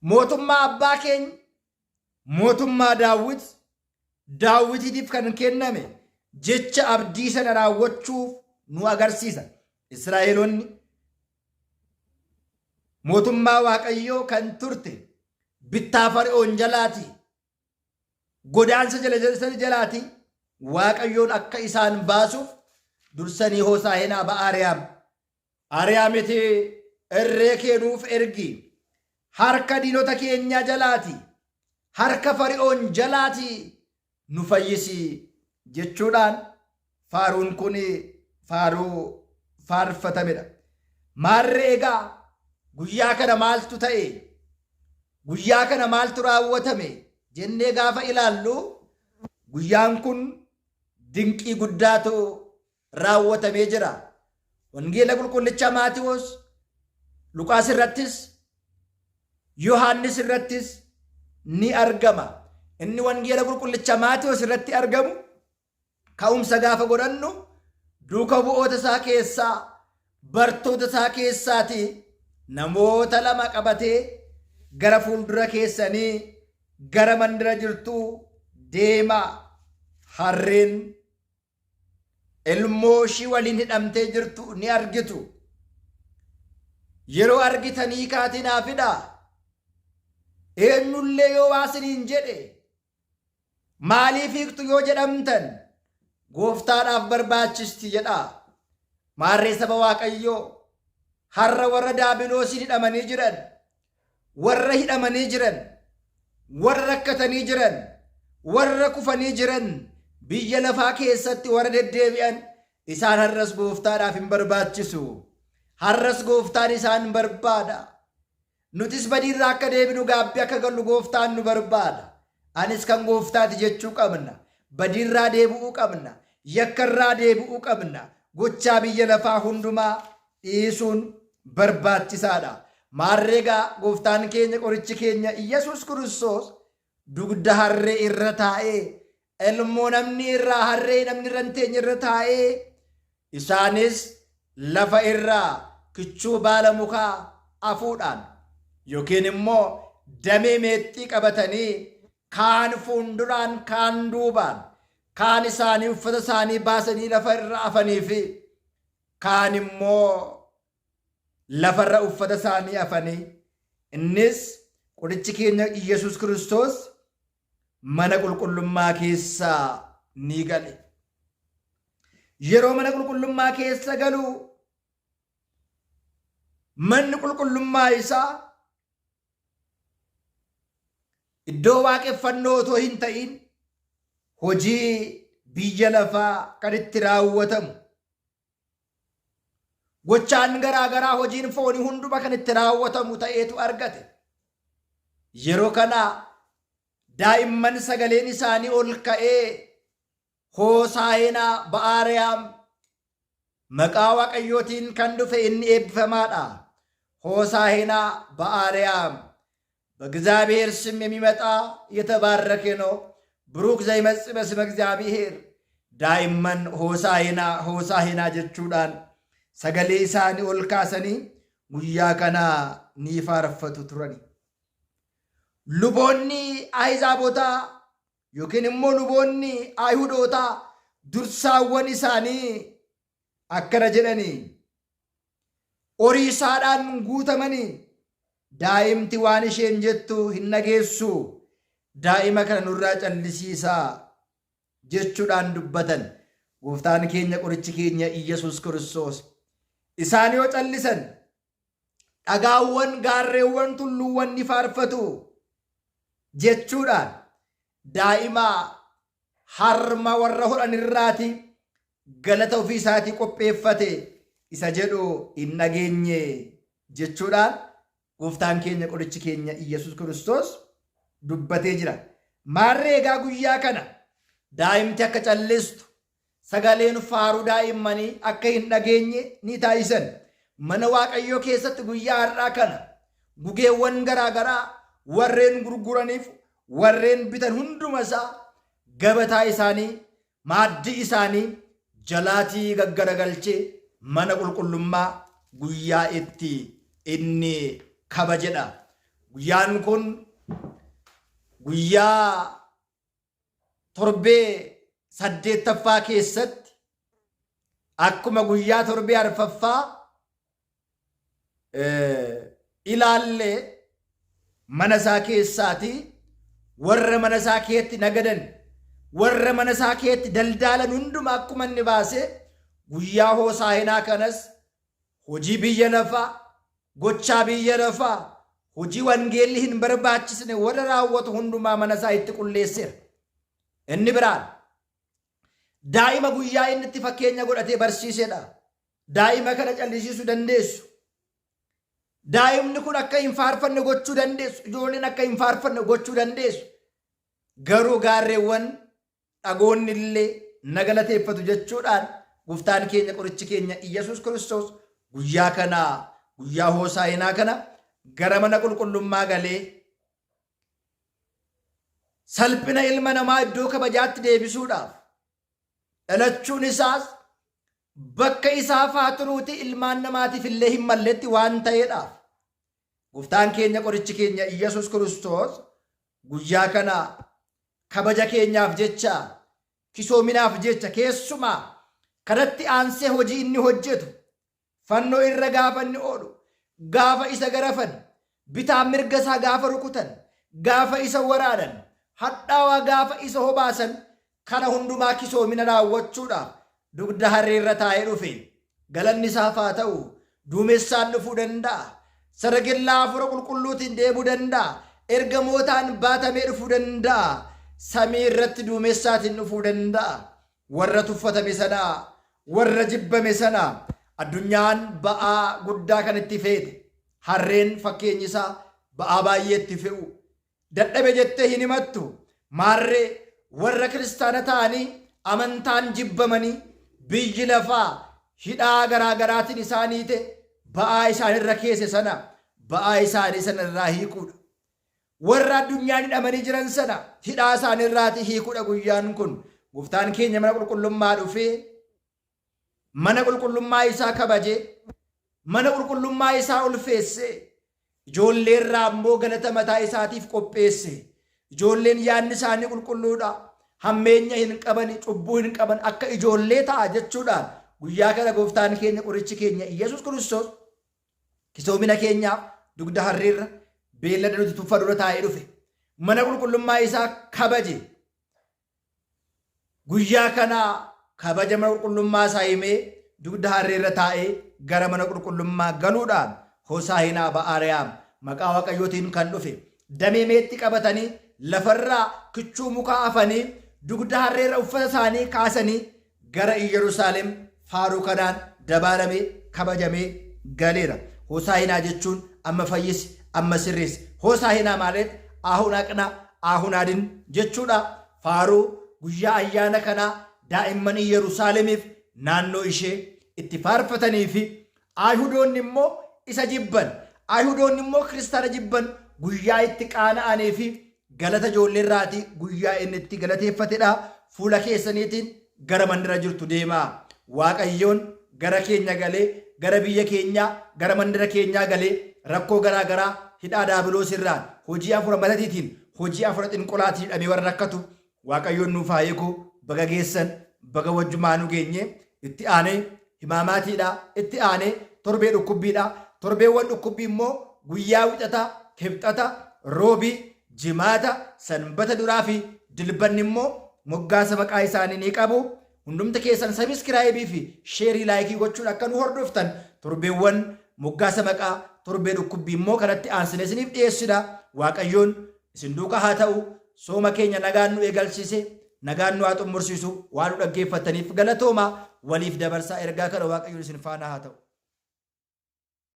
Mootummaa abbaa keenya mootummaa Daawwit Daawwitiitiif kan kenname jecha abdii sana raawwachuuf nu agarsiisa. Israa'eloonni mootummaa Waaqayyoo kan turte bittaa Fari'oon jalaati godaansa jala jalaati Waaqayyoon akka isaan baasuuf dursanii Hoosaahinaa ba'aariyaam Ariyaamiti irree kee nuuf ergi. Harka diinota keenyaa jalaati, harka Fari'oon jalaati nu fayyisi jechuudhaan faaruun kun faaruu faarfatamedha. Maarree egaa guyyaa kana maaltu ta'e? Guyyaa kana maaltu raawwatame? Jennee gaafa ilaallu guyyaan kun dinqii guddaatu raawwatamee jira. Wangeela qulqullicha Maatiwoos, Luqaas irrattis, Yohaannis irrattis ni argama. Inni wangeela qulqullicha Maatiwoos irratti argamu ka'umsa gaafa godhannu duuka bu'oota isaa keessaa bartoota isaa keessaati namoota lama qabatee gara fuuldura keessanii gara mandira jirtuu deemaa harreen ilmoo ishii waliin hidhamtee jirtu ni argitu. Yeroo argitanii kaatii naa fidaa. Eenyullee yoo waa isiniin jedhe maaliif hiiktu yoo jedhamtan gooftaadhaaf barbaachisti jedhaa. Maarree saba Waaqayyoo har'a warra daabiloosiin hidhamanii jiran, warra hidhamanii jiran, warra rakkatanii jiran, warra kufanii jiran, biyya lafaa keessatti warra deddeebi'an isaan har'as gooftaadhaaf hin barbaachisu. Har'as gooftaan isaan barbaada. Nutis badiirraa akka deebinu gaabbii akka gallu gooftaan nu barbaada. Anis kan gooftaati jechuu qabna. Badiirraa deebi'uu qabna. Yakkarraa deebi'uu qabna. Gochaa biyya lafaa hundumaa dhiisuun barbaachisaadha. Maarree egaa gooftaan keenya qorichi keenya Iyyasuus Kiristoos dugda harree irra taa'ee ilmoo namni irraa harree namni irra hin teenye irra taa'ee isaanis lafa irraa kichuu baala mukaa afuudhaan yookiin immoo damee meexxii qabatanii kaan fuunduraan kaan duubaan kaan isaanii uffata isaanii baasanii lafa irra afanii fi kaan immoo lafarra uffata isaanii afanii innis qorichi keenya Iyyasuus Kiristoos mana qulqullummaa keessa ni gale. Yeroo mana qulqullummaa keessa galu manni qulqullummaa isaa iddoo waaqeffannoo otoo hin ta'in hojii biyya lafaa kan itti raawwatamu Gochaan garaa garaa hojiin foonii hunduma kan itti raawwatamu ta'eetu argate. Yeroo kana daa'imman sagaleen isaanii ol ka'ee Hoosaa'inaa Ba'aariyaam maqaa Waaqayyootiin kan dhufe inni eebbifamaadha. Hoosaa'inaa Ba'aariyaam በእግዚአብሔር ስም የሚመጣ የተባረከ ነው። ብሩክ ዘይመጽእ በስመ እግዚአብሔር daa'imman hoosaa'inaa hoosaa'inaa jechuudhaan sagalee isaanii ol kaasanii guyyaa kana ni faarfatu turani. Luboonni Ahizaabotaa yookiin immoo luboonni Ayihudootaa dursaawwan isaanii akkana jedhanii Horiisaadhaan guutamanii daa'imti waan isheen jettu hin dhageessu daa'ima kana nurraa callisiisaa jechuudhaan dubbatan. Gooftaan keenya qorichi keenya Iyyasuus Kiristoos isaan yoo callisan dhagaawwan gaarreewwan tulluuwwan ni faarfatu jechuudhaan daa'ima harma warra hodhan irraati galata ofii isaatii qopheeffate isa jedhu hin dhageenye jechuudhaan gooftaan keenya qorichi keenya Iyyasuus Kiristoos dubbatee jira. Maarree egaa guyyaa kana daa'imti akka callistu sagaleen faaruu daa'immanii akka hin dhageenye ni taasisan. Mana Waaqayyoo keessatti guyyaa har'aa kana gugeewwan garaa garaa warreen gurguraniif warreen bitan hunduma isaa gabataa isaanii maaddii isaanii jalaatii gaggaragalchee mana qulqullummaa guyyaa itti inni kabajedha. Guyyaan kun guyyaa torbee saddeettaffaa keessatti akkuma guyyaa torbee arfaffaa ilaallee mana isaa keessaatii warra mana isaa keetti nagadan warra mana isaa keetti daldaalan hunduma akkuma inni baase guyyaa hoosaahinaa kanas hojii biyya lafaa gochaa biyya lafaa hojii wangeelli hin barbaachisne warra raawwatu hundumaa mana isaa itti qulleesseera. Inni biraan daa'ima guyyaa inni itti fakkeenya godhatee barsiisedha. Daa'ima kana callisiisuu dandeessu. Daa'imni kun akka hin faarfanne gochuu dandeessu. Ijoolleen akka hin faarfanne gochuu dandeessu. Garuu gaarreewwan dhagoonni illee na galateeffatu jechuudhaan gooftaan keenya qorichi keenya Iyyasuus Kiristoos guyyaa kana guyyaa hoosaa'inaa kana gara mana qulqullummaa galee salphina ilma namaa iddoo kabajaatti deebisuudhaaf dhalachuun isaas bakka isaaf haa turuuti ilmaan namaatiif illee hin malletti waan ta'eedhaaf gooftaan keenya qorichi keenya Iyyasuus Kiristoos guyyaa kana kabaja keenyaaf jecha kisoominaaf jecha keessumaa kanatti aansee hojii inni hojjetu fannoo irra gaafa inni oolu gaafa isa garafan bitaa mirga isaa gaafa rukutan gaafa isa waraanan hadhaawaa gaafa isa hobaasan kana hundumaa kisoomina raawwachuudhaaf dugda harreerra taa'ee dhufe. Galanni isaaf haa ta'u. Duumessaan dhufuu danda'a. Saragellaa hafuura qulqulluutiin deemuu danda'a. Ergamootaan baatamee dhufuu danda'a. Samii irratti duumessaatiin dhufuu danda'a. Warra tuffatame sana, warra jibbame sana addunyaan ba'aa guddaa kan itti feete. Harreen fakkeenyi isaa ba'aa baay'ee itti fe'u. Dadhabe jettee hin himattu. Maarree warra kiristaana ta'anii amantaan jibbamanii biyyi lafaa hidhaa garaa garaatiin isaan hiite ba'aa isaanirra keesse sana ba'aa isaanii sana irraa hiikuudha. Warra addunyaan hidhamanii jiran sana hidhaa isaaniirraatii hiikuudha guyyaan kun. Gooftaan keenya mana qulqullummaa dhufee mana qulqullummaa isaa kabajee mana qulqullummaa isaa ulfeessee ijoollee irraa immoo galata mataa isaatiif qopheesse. Ijoolleen yaadni isaanii qulqulluudha. Hammeenya hin qaban, cubbuu hin qaban, akka ijoollee ta'a jechuudhaan guyyaa kana gooftaan keenya qorichi keenya Iyyasuus Kiristoos kisoomina keenyaaf dugda harreerra beellada nuti tuffa dura taa'ee dhufe. Mana qulqullummaa isaa kabaje. Guyyaa kana kabaja mana qulqullummaa isaa himee dugda harreerra taa'ee gara mana qulqullummaa galuudhaan Hosaahinaa Ba'aariyaam maqaa Waaqayyootiin kan dhufe damee meexxii qabatanii lafarraa kichuu mukaa afanii dugda harreerra uffata isaanii kaasanii gara Iyyerusaalem faaruu kanaan dabaalamee kabajamee galeera. Hosaahinaa jechuun amma fayyisi, amma sirreessi. Hosaahinaa maalet ahun aqna, ahun adin jechuudha. Faaruu guyyaa ayyaana kanaa daa'imman Iyyerusaalemiif naannoo ishee itti faarfatanii fi Ayihudoonni immoo isa jibban. Ayihudoonni immoo kiristaana jibban guyyaa itti qaana'anii fi galata ijoollee irraatii guyyaa inni itti galateeffatedha. Fuula keessaniitiin gara mandara jirtu deemaa. Waaqayyoon gara keenya galee, gara biyya keenyaa, gara mandara keenyaa galee rakkoo garaa garaa hidhaa daabiloos irraan hojii afura matatiitiin hojii afura xinqolaatiin hidhamee warra rakkatu Waaqayyoon nuuf haa hiiku. Baga geessan, baga wajjumaanuu geenye. Itti aanee himaamaatiidha. Itti aanee torbee dhukkubbiidha. Torbeewwan dhukkubbii immoo guyyaa wixataa, kibxata, roobii, jimaata, sanbata duraa fi dilbanni immoo moggaasa maqaa isaanii ni qabu. Hundumti keessan sabiskiraayibii fi sheerii laayikii gochuun akka nu hordoftan torbeewwan moggaasa maqaa torbee dhukkubbii immoo kanatti aansine isiniif dhiyeessina. Waaqayyoon isin duukaa haa ta'u. Sooma keenya nagaan nu eegalsiise nagaan nu haa xummursiisu. Waan nu dhaggeeffattaniif galatooma. Waliif dabarsaa ergaa kana. Waaqayyoon isin faana haa ta'u.